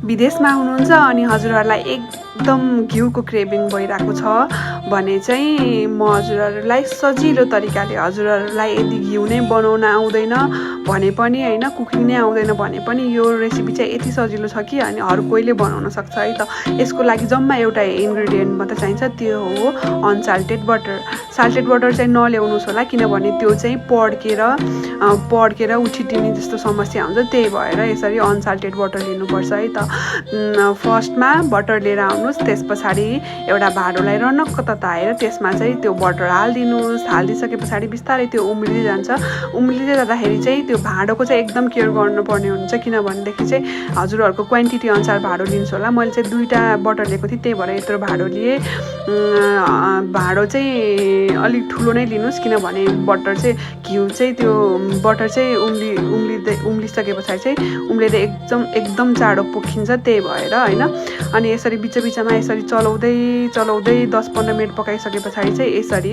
विदेशमा हुनुहुन्छ अनि हजुरहरूलाई एकदम घिउको क्रेभिङ भइरहेको छ भने चाहिँ म हजुरहरूलाई सजिलो तरिकाले हजुरहरूलाई यदि घिउ नै बनाउन आउँदैन भने पनि होइन कुकिङ नै आउँदैन भने पनि यो रेसिपी चाहिँ यति सजिलो छ कि अनि हर कोहीले बनाउन सक्छ है त। यसको लागि जम्मा एउटा इन्ग्रिडियन्ट मात्र चाहिन्छ, त्यो हो अनसाल्टेड बटर। साल्टेड बटर चाहिँ नल्याउनुहोस् होला किनभने त्यो चाहिँ पड्केर उछिटिने जस्तो समस्या हुन्छ, त्यही भएर यसरी अनसाल्टेड बटर लिनुपर्छ है त। फर्स्टमा बटर लिएर आउनुहोस्, त्यस पछाडि एउटा भाँडोलाई रनक्क तताएर त्यसमा चाहिँ त्यो बटर हालिदिनुहोस्। हालिदिइसके पछाडि बिस्तारै त्यो उम्लिँदै जान्छ। उम्लिँदै जाँदाखेरि चाहिँ त्यो भाँडोको चाहिँ एकदम केयर गर्नुपर्ने हुन्छ किनभनेदेखि चाहिँ हजुरहरूको क्वान्टिटी अनुसार भाँडो लिनुहोस् होला। मैले चाहिँ 2टा बटर लिएको थिएँ, त्यही भएर यत्रो भाँडो लिएँ। भाँडो चाहिँ अलिक ठुलो नै लिनुहोस् किनभने बटर चाहिँ घिउ चाहिँ त्यो बटर चाहिँ उम्लिसके पछाडि चाहिँ उम्लेर एकदम चाँडो पोखिन्छ, त्यही भएर होइन। अनि यसरी बिचमा यसरी चलाउँदै 10-15 मिनट पकाइसके पछाडि चाहिँ यसरी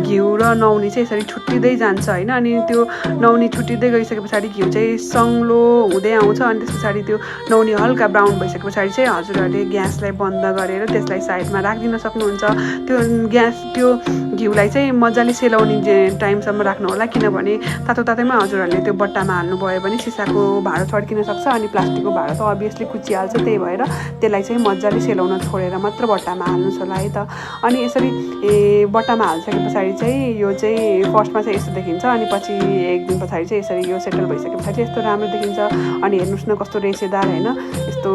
घिउ र नौनी चाहिँ यसरी छुट्टिँदै जान्छ होइन। अनि त्यो नौनी छुट्टिँदै गइसके पछाडि घिउ चाहिँ सङ्लो हुँदै आउँछ अनि त्यस पछाडि त्यो नौनी हल्का ब्राउन भइसके पछाडि चाहिँ हजुरहरूले ग्यासलाई बन्द गरेर त्यसलाई साइडमा राखिदिन सक्नुहुन्छ। त्यो घिउलाई चाहिँ मजाले सेलाउने टाइमसम्म राख्नु होला किनभने तातैमा हजुरहरूले त्यो बट्टामा हाल्नुभयो भने सिसाको भाँडो छड्किन सक्छ अनि प्लास्टिकको भाँडो त अभियसली कुचिहाल्छ, त्यही भएर त्यसलाई चाहिँ मजाले सेलाउन छोडेर मात्र बट्टामा हाल्नुहोस् होला है त। अनि यसरी बट्टामा हालिसके पछाडि चाहिँ यो चाहिँ फर्स्टमा चाहिँ यस्तो देखिन्छ अनि पछि एक दिन पछाडि चाहिँ यसरी यो सेटल भइसके पछाडि यस्तो राम्रो देखिन्छ। अनि हेर्नुहोस् न कस्तो रेसेदार होइन, यस्तो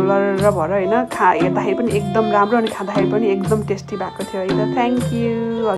लर भएर होइन हेर्दाखेरि पनि एकदम राम्रो अनि खाँदाखेरि पनि एकदम टेस्टी भएको थियो है त। Thank you.